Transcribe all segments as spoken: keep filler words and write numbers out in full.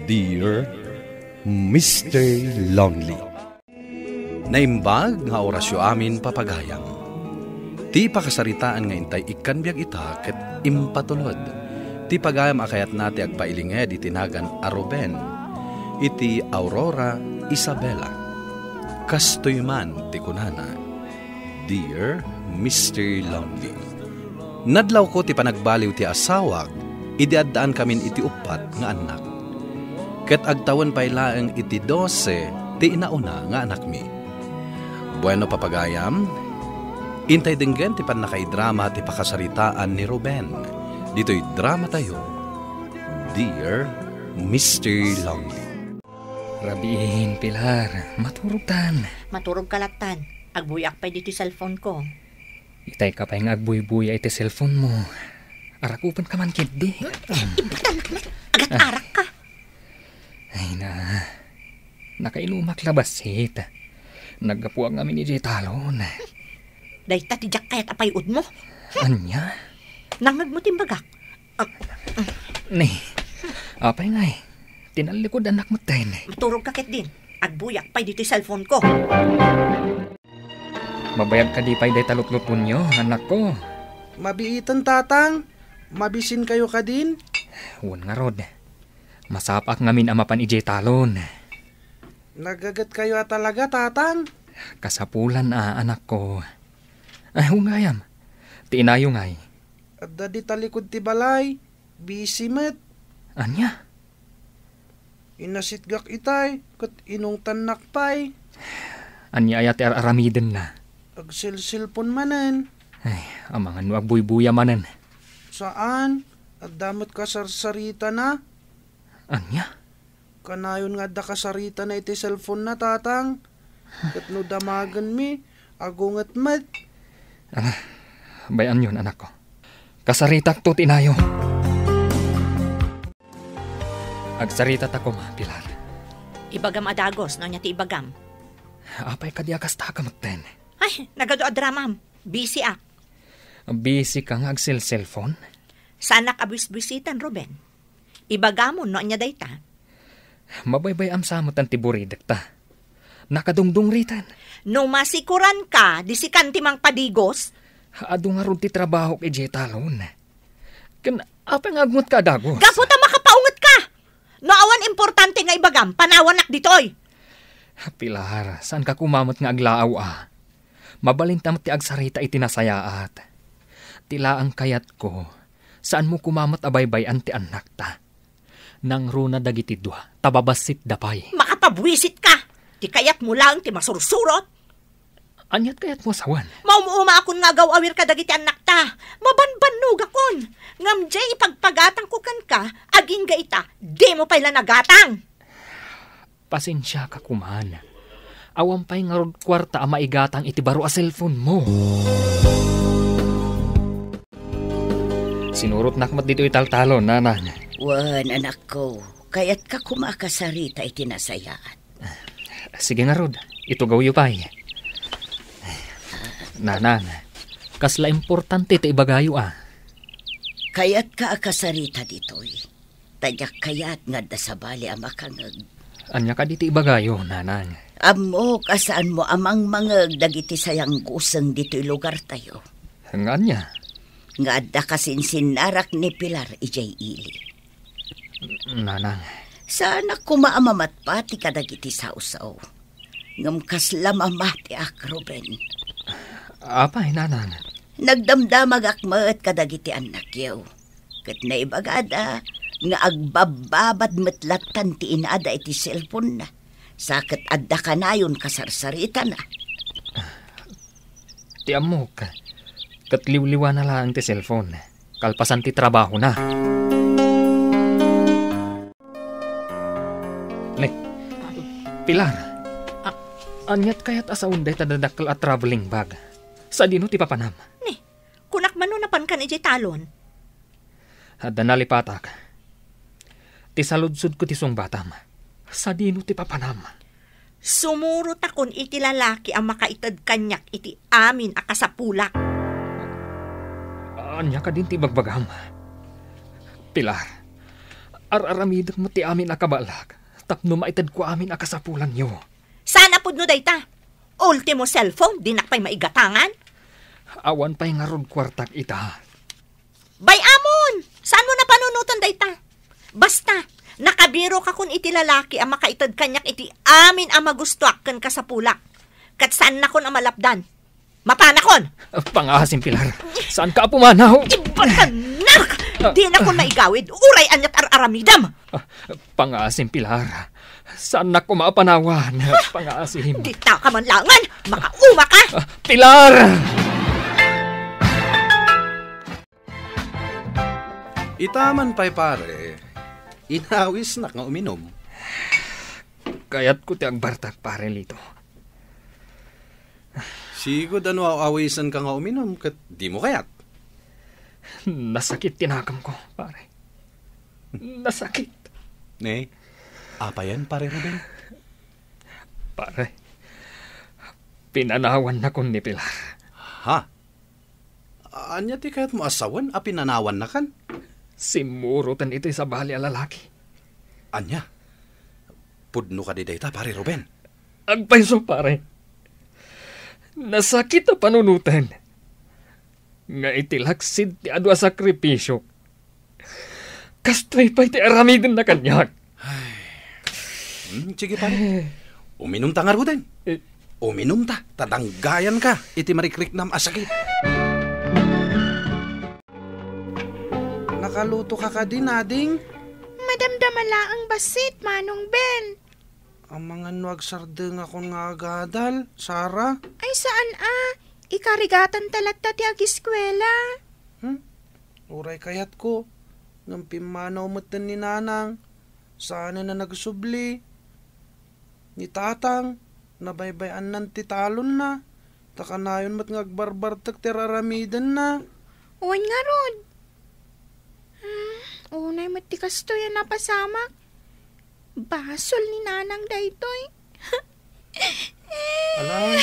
Dear Mister Lonely. Naimbag nga orasyo amin, papagayam. Ti pakasaritaan nga intay ikkan biag ita ket impatulod. Ti pagayam a kayatna ti agpailinged iti nagan a Ruben, iti Aurora Isabela. Kastoy man ti kunana, Dear Mister Lonely. Nadlawko ti panagbaliw ti asawak idi addaankamin iti uppat nga annak. Ket agtawen pay laeng iti dose ti inauna nga anakmi. Bueno, papagayam, intay denggen ti pannakaidrama ti pakasaritaan ni Ruben ditoy dramatayo, Dear Mister Lonely. Rabiin, Pilar. Maturogtan. Maturog ka lattan. Agbuyak pay ditoy cellphone ko. Itay ka pay nga agbuybuya iti cellphone mo. Arakupen ka man ketdi. Imbutanak na. Agat-arak ka. Ay na. Nakainumak la bassit. Naggapuak ngamin idiay talon. Dayta ti diak kayat a pay-od mo. Ania? Nangngeg mo ti imbagak. Ah, Ni, apay ngay? Tinallikod annak metten. Maturog ka ketdin. Agbuyak pay ditoy cellphone ko. Mabayag kadi pay dayta lutlutonyo, anakko? Mabiiten, Tatang. Mabisinkayo kadin? Wen ngarud. Masapaak ngamin a mapan idiay talon. Nagagetkayo a talaga, Tatang? Kasapulan a, anakko. Ay, wen gayam. Ti inayo ngay? Adda dita likud ti balay. Busy met. Ania? Inasitgak itay, ket inungtannak pay. Ania aya ti ar-aramidenna? Agselselpon manen. Ay, amangan no agbuybuya manen. Saan, adda met kasarsaritana. Ania? Kanayon nga adda kasaritana iti cellphone na, Tatang. Ket no damagenmi, agunget met. Ala, bay-anyon, anakko. Kasaritakto ti inayo. Agsarita ta koma, Pilar. Ibagam a dagus, no ania ti ibagam. Apay kadi a kasta ka metten? Ay, nagadu a dramam. Busy ak. Busy ka nga agselselpon? Saanak a buisbuisitan, Ruben. Ibagamon no ania dayta. Mabaybay-am sa met ti buridekta. Nakadungdungriten. No masikuran ka, di sikan ti mangpadigus? Adu ngarud ti trabahok idiay talon. Ken apay nga agngot ka a dagus? Gapu ta makapaunget ka! No awan importante nga ibagam, panawanak ditoy! Pilar, saan ka kumamet nga aglaaw a? Mabalinta met ti agsarita iti nasayaat. Ti laeng kayatko, saanmo koma met a baybay-an ti annakta. Nangruna dagiti dua, ta babassitda pay. Makapabuisit ka! Ti kayatmo laeng ti masursurot! Aniat kayatmo a sawen? Maum-umaakon nga agaw-awir kadagiti annakta. Mabanbannogakon. Ngem diay ipagpagatangko kenka, agingga ita, dimo pay la nagatang. Pasensiaka koman. Awan pay ngarud kuarta a maigatang iti baro a cellphone mo. Sinurotnak met ditoy taltalon, nanang. Wen, anakko, kayatka koma a kasarita iti nasayaat. Sige ngarud, itugawyo pay. Nanang, kasla importante ti ibagayo a. Kayatka a kasarita ditoy. Ta diak kayat nga adda sabali a makangeg. Ania kadi ti ibagayo, nanang? Ammok a saanmo a mangmangeg dagiti sayangguseng ditoy lugartayo. Nga ania? Nga adda kasinsinnarak ni Pilar idiay ili. Nanang. Saanak koma a mamatpati kadagiti sawsaw. Ngem kasla mamatiak, Ruben. Apay, nanang? Nagdamdamagak met kadagiti annakyo. Ket naibagada nga agbabbabad met lattan ti inada iti cellphone-na. Sa ket adda kanayon kasarsaritana. Ti ammok, ket liwliwana laeng ti cellphone, kalpasan ti trabahona. Ne, Pilar, a-, aniat kayat a saon dayta dadakkel a traveling bag? Sadino ti papanam? Ni, kunak man no napankan idiay talon. Adda nalipatak. Ti saludsodko ti sungbatam. Sadino ti papanam? Sumurotakon iti lalaki a makaited kaniak iti amin a kasapulak. Ania kadin ti ibagbagam? Pilar, Ar-aramidek met ti amin a kabaelak tapno maitedko amin a kasapulanyo. Saan a pudno dayta? Ultimo cellphone, dinak pay maigatangan? Awan pay ngarud kuartak ita. Bay-amon! Saanmo a panunoten dayta? Basta, nakabirokakon iti lalaki a makaited kaniak iti amin a magustoak ken kasapulak. Ket saannakon a malapdan. Mapanakon! Pangaasim, Pilar. Saanka a pumanaw? Ibatanak! Ah. Dinakon maigawid. Uray aniat ar-aramidem. Ah, pangaasim, Pilar. Saannak koma a panawan. Pangaasim. Dita ka man langen. Makauma ka! Ah, Pilar! Ita man pay, pare, inawisnak nga uminum. Kayatko ti agbartek, Pare Lito. Sigud a no aw-awisenka nga uminum ket dimo kayat. Nasakit ti nakamko, pare. Nasakit. Ne, apayen, Pare Ruben? Pare, pinanawannakon ni Pilar. Ha? Ania ti kayatmo a sawen a pinanawannakan? Simmuroten iti sabali a lalaki. Ania? Pudno kadi dayta, Pare Ruben? Agpayso, pare. Nasakit a panunoten nga iti laksid ti adu a sakripisiok, kastoy pay ti aramidenna kaniak. Ay. Hmm, sige, pare. Uminumta ngaruden. Eh. Uminumta, ta danggayanka iti marikriknam a sakit. Nakalutoka kadi, Nading? Madamdama laeng bassit, Manong Ben. Amangan no agsardengakon nga agadal, Sara? Ay, saan a. Ikarigatanta latta ti agiskuela. Hmm? Uray kayatko, ngem pimmanaw metten ni Nanang. Saanen a nagsubli. Ni Tatang, nabaybay-annan ti talonna, ta kanayon met nga agbarbartek ti ar-aramidenna. Wen ngarud. Hmm, unay met ti kastoy a napasamak. Basol ni Nanang daytoy. Ala,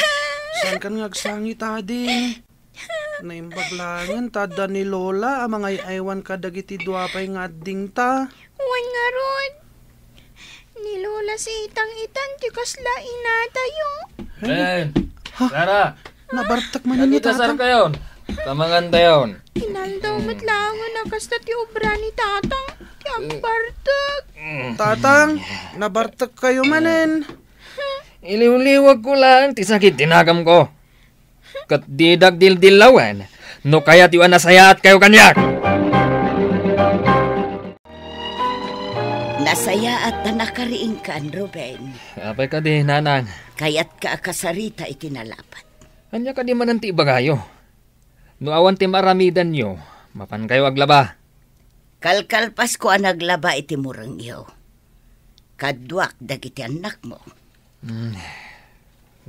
saankan nga agsangit, Ading? Naimbag laengen ta adda ni Lola a mangay-aywan kadagiti dua pay nga addingta. Wen ngarud. Ni Lola Sitang itan ti kasla inatayo. Ben! Ha? Sara! Nabartek manen ni Tatang. Dagita sarkayon. Tamangan tayon. Inaldaw met laengen a kasta ti obra ni Tatang. Ti agbartek. Tatang, nabartek kayo manen. Iliwliwagko laeng ti sakit ti nakamko. Ket didak dildillawen no kayatyo a nasayaat kayo kaniak. Nasayaat ta nakariingkan, Ruben. Apay kadi, Nanang? Kayatka a kasarita iti nalapat. Ania kadi manen ti ibagayo? No awan ti maaramidanyo, mapankayo aglaba. Kalkalpasko a naglaba iti murengyo. Kaduak dagiti annakmo. Hmm.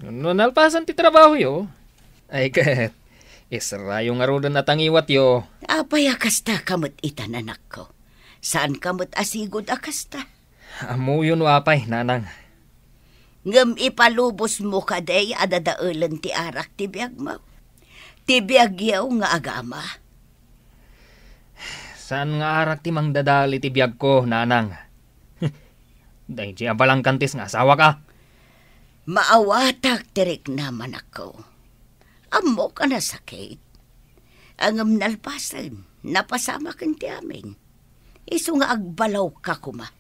No nalpasan ti trabahoyo, ay ket, israyo ngaruden a tangiwatyo. Apay a kasta ka met itan, anakko? Saanka met a sigud a kasta? Ammoyo no apay, Nanang. Ngem ipalubosmo kadi a dadaelen ti arak ti biagmo? Ti biagyo nga agama? Saan nga arak ti mangdadael iti biagko, Nanang. Daydi a balangkantis nga asawaka. Maawatak ti riknam, anakko. Ammok a nasakit. Ngem nalpasen, napasamaken ti amin. Isu nga agbalawka koma.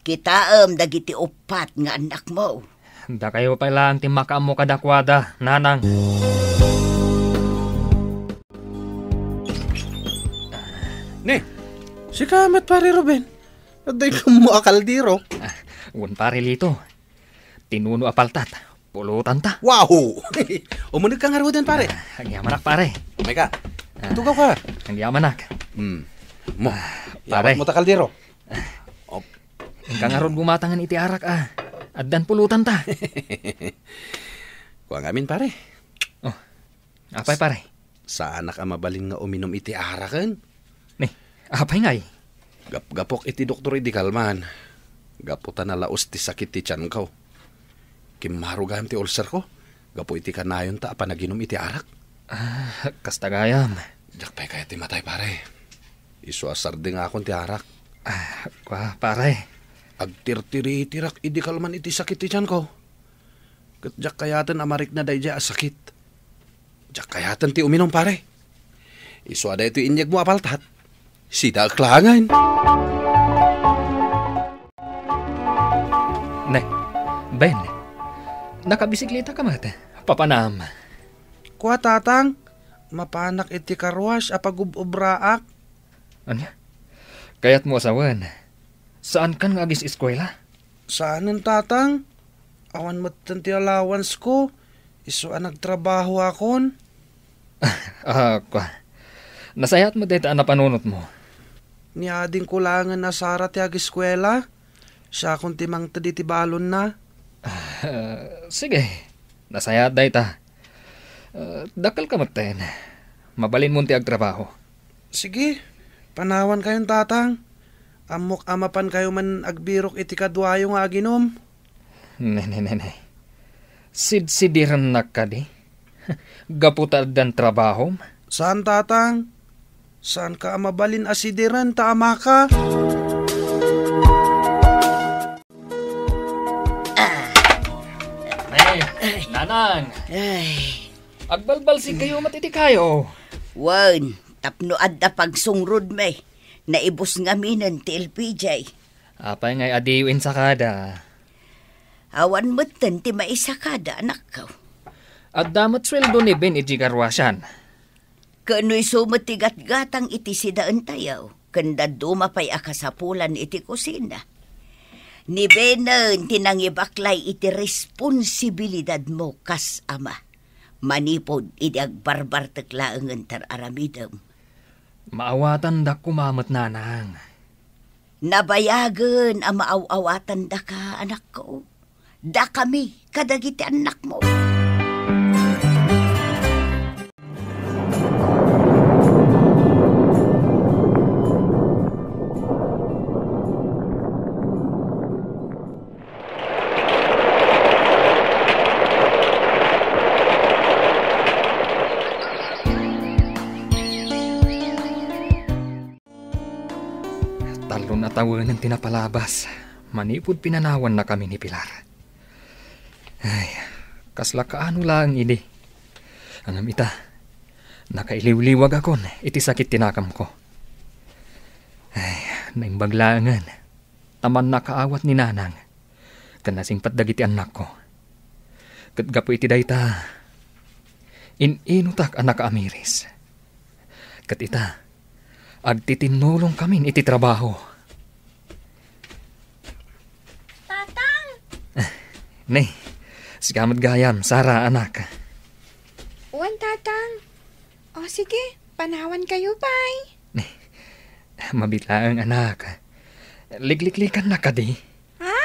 Kitaem dagiti uppat nga annakmo. Dakayo pay laeng ti makaammo kadakuada, Nanang. Ne, sika met, Pare Ruben. Adda ikammo a kaldero. Ah, wen, Pare Lito. Tinuno a paltat. Pulotanta. Wow! Umunegka ngaruden, pare. Ah, agyamanak, pare. Umay ka. Ah, tugaw ka. Agyamanak. Hmm. Mo, ah, pare. Yawatmo ta kaldero. Ah. Op. Inka ngarud gumatangan iti arak, ah. Addan pulotanta. Kua ngamin, pare. Oh. Apay, pare? Saanak a mabalin nga uminum iti araken. Ni, apay ngay? Gapgapok iti doktor idi kalman. Gapu ta nalaus ti sakit ti tianko. Kimmaro gayam ti ulcerko. Gapu iti kanayonta a panaginum iti arak. Ah, kasta gayam. Diak pay kayat ti matay, pare. Isu a sardengakon ti arak. Ah, kua, pare. Agtirtiritirak idi kalman iti sakit ti tianko. Ket diak kayaten a marikna daydiay a sakit. Diak kayaten ti uminum, pare. Isu a daytoy inyegmo a paltat. Sidaek laengen. Ne, Ben, nakabisikleta ka met. Papanam. Kua, Tatang, mapanak iti car wash a pagub-ubraak. Ania? Kayatmo a sawen, saankan nga agis-eskuela? Saanen, Tatang. Awan metten ti allowance ko. Isu a nagtrabahoakon. Ah, kua. Nasayaat met dayta a napanunotmo. Ni adingko laengen a Sara ti ageskuela. Siakon ti mangted iti balonna. Ah, sige. Nasayaat dayta. Ah, dakkelka metten. Mabalinmon ti agtrabaho. Sige, panawankayon, Tatang. Ammok a mapankayo man agbirok iti kaduayo nga aginum. Ne, ne, ne, ne. Sidsidirennak kadi? Gapu ta addan trabahom? Saan, Tatang. Saanka a mabalin a sidiren ta amaka? Ay, Nanang! Ay. Agbalbalsigkayo met iti kayo. Wen, tapno adda pagsungrodmi, naibus ngaminen ti L P J. Apay ngay adiyo insakada? Awan metten ti maisakada, anakko. Adda met sueldo ni Ben iti karwasan. Ken no isu met ti gatgatang iti sidaentayo, ken dadduma pay a kasapulan iti kusina. Ni Benen ti nangibaklay iti responsibilidadmo kas ama, manipud idi agbarbartek laengen ti ar-aramidem. Maawatandak koma met, Nanang. Nabayagen a maaw-awatandaka, anakko. Dakami kadagiti annakmo. Talon a tawenen ti napalabas manipud pinanawannakami ni Pilar. Ay, kasla kaano laeng idi. Ngem ita, nakailiwliwagakon iti sakit ti nakamko. Ay, naimbag laengen ta mannakaawat ni Nanang ken nasingpet dagiti annakko. Ket gapu iti dayta, in-inutak a nakaamiris. Ket ita, agtitinnulongkamin iti trabaho. Tatang! Ne, sika met gayam, Sara, anak. Wen, Tatang. O, sige, panawankayo pay. Mabiit laeng, anak. Likliklikannak kadi? Ha?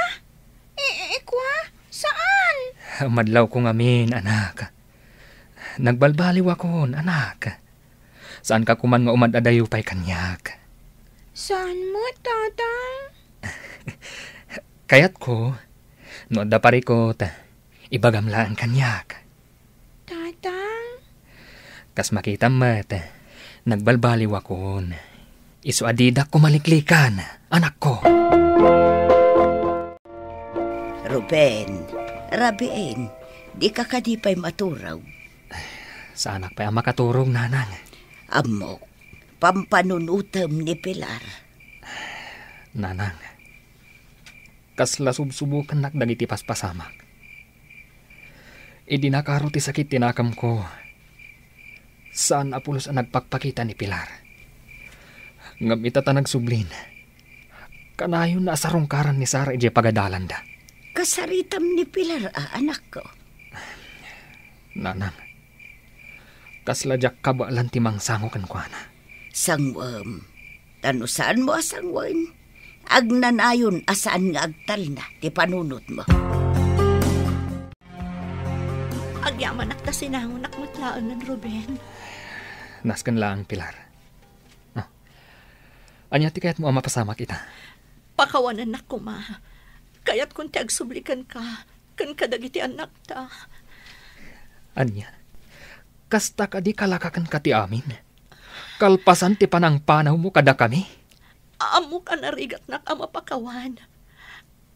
I-, i-, ikwa? Saan? Madlawko ngamin, anak. Nagbalbaliwakon, anak. Saanka koman nga umad-adayo pay kaniak. Saan met, Tatang? Kayatko, no adda parikut, ibagam laeng kaniak. Tatang? Kas makitam met, nagbalbaliwakon. Isu a didak ko maliklikan, anakko. Ruben, rabiin, dika kadi pay maturog? Saanak pay a makaturog, Nanang. Ammok, pampanunutem ni Pilar. Nanang, kasla subsubokannak dagiti paspasamak. Idi nakaro ti sakit ti nakemko, saan a pulos a nagpakpakita ni Pilar. Ngem ita ta nagsublin, kanayon a sarungkaran ni Sara idiay pagadalanda. Kasaritam ni Pilar a, anakko? Nanang, kasla diak kabaelan ti mangsango kenkuana. Sanguem. Ta no saanmo a sangoen, agnanayon a saan nga agtalna ti panunotmo. Agyamanak ta sinangonak met laengen, Ruben. Nasken laeng, Pilar. Ah. Ania ti kayatmo a mapasamak ita? Pakawanennak koma. Kayatkon ti agsubli kenka ken kadagiti annakta. Ania? Kasta kadi kalakakenka ti amin? Kalpasan ti panangpanawmo kadakami? Ammok a narigatnak a mapakawan.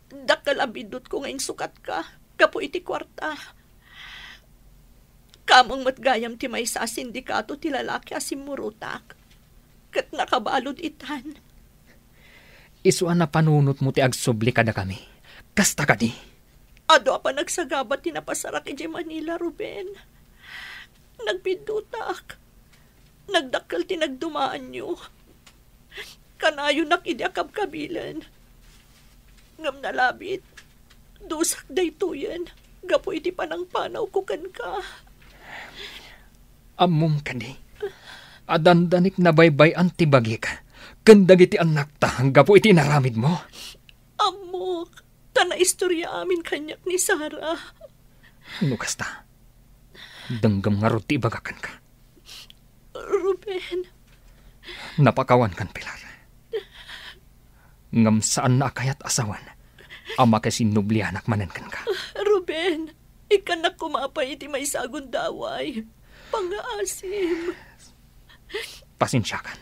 Dakkel a biddutko nga insukatka gapu iti kuarta. Kameng met gayam ti maysa a sindikato ti lalaki a simmurotak. Ket nakabalud itan. Isu a napanunotmo ti agsubli kadakami. Kasta kadi? Adu a panagsagaba ti napasarak idiay Manila, Ruben. Nagbiddutak. Nagdakkel ti nagdumaanyo. Kanayonak idi akabkabilen. Ngem nalabit, dusak daytoyen gapu iti panangpanawko kenka. Ammom kadi a dandanik nabaybay-an ti bagik ken dagiti annakta gapu iti inaramidmo? Ammok, ta naistorya amin kaniak ni Sara. No kasta, denggem ngarud ti ibagak kenka. Ruben. Napakawankan, Pilar. Ngem saanna a kayat a sawen a makasinnublianak manen kenka. Ruben, ikkannak koma pay iti maysa a gundaway. Pangngaasim. Pasensiakan.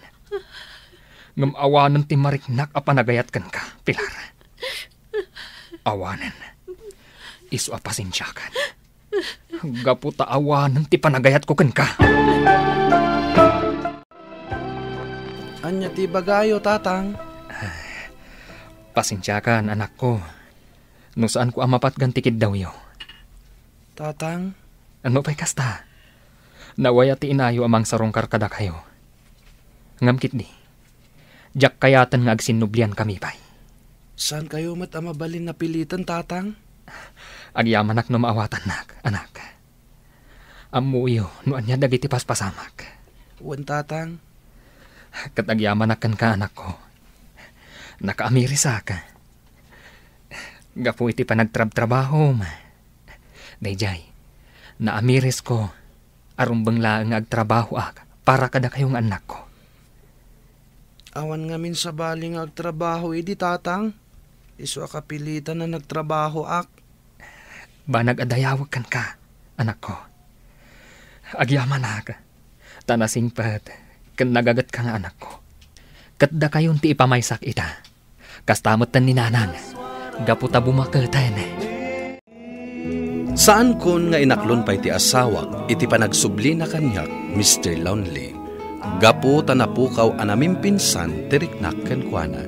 Ngem awanen ti mariknak a panagayat kenka, Pilar. Awanen. Isu a pasensiakan. Gapu ta awanen ti panagayatko kenka. Ania ti ibagayo, Tatang? Pasensiakan, anakko, no saanko a mapatgan ti kiddawyo. Tatang? Ano pay kasta? Nawaya ti inayo a mangsarungkar kadakayo. Ngem ketdi, diak kayaten nga agsinnubliankami pay. Saankayo met a mabalin napiliten, Tatang? Agyamanak no maawatannak, anak. Ammoyo no ania dagiti paspasamak. Wen, Tatang. Ket agyamanak kenka, anakko. Nakaamirisak. Gapu iti panagtrabtrabahom. Daydiay, naamirisko a rumbeng laeng nga agtrabahoak para kadakayo nga annakko. Awan ngamin sabali nga agtrabaho idi, Tatang. Isu a kapilitan a nagtrabahoak. Banag a dayawek kenka, anakko. Agyamanak, ta nasingpet ken nagagetka nga anakko. Ket dakayon ti ipamaysak ita. Kasta metten ni Nanang, gapu ta bumaketen. Saankon nga inaklon pay ti asawak iti panagsublina kaniak, Mister Lonely, gapu ta napukaw a namimpinsan ti riknak kenkuana.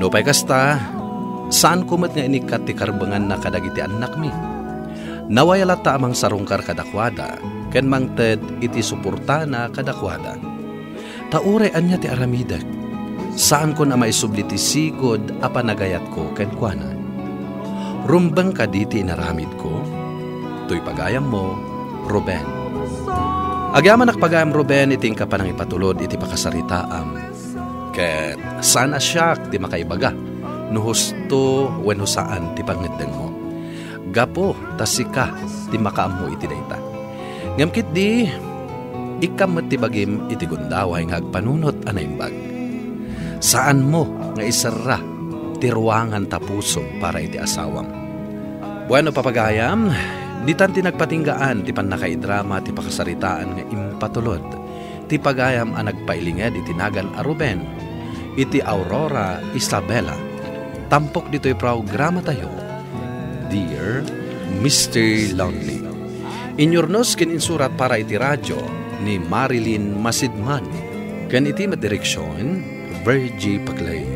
Nupay kasta, saanko met nga inikkat ti karbenganna kadagiti annakmi. Nawaya latta a mangsarungkar kadakuada ken mangted iti suportana kadakuada. Ta uray ania ti aramidek, saankon a maisubli ti sigud a panagayatko kenkuana. Rumbeng kadi ti inaramidko? Toy pagayammo, Ruben. Agyamanak pagayam, Ruben, iti inka panangipatulod iti pakasaritaam. Ket saan a siak ti makaibaga no husto wenno saan ti pangngeddengmo. Gapu ta sika ti makaammo iti dayta. Ngem ketdi, ikkam met ti bagim iti gundaway nga agpanunot a naimbag. Saanmo nga iserra ti ruangan ta pusom para iti asawam. Bueno, papagayam, ditan ti nagpatinggaan ti pannakaidrama ti pakasaritaan nga impatulod ti pagayam a nagpailinged iti nagan a Ruben iti Aurora, Isabela. Tampok ditoy programatayo, Dear Mister Lonely. Inyurnos ken insurat para iti radio ni Marilyn Masidman, ken iti met direksion, Virgie Paclay.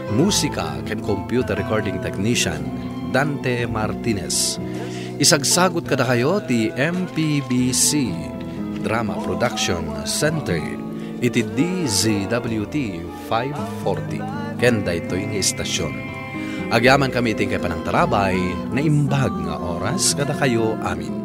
Musika ken computer recording technician, Dante Martinez. Isagsagut kadakayo ti M P B C Drama Production Center iti D Z W T five forty ken daytoy nga istasyon. Agyamankami iti inkay panangtarabay, naimbag nga oras kadakayo amin.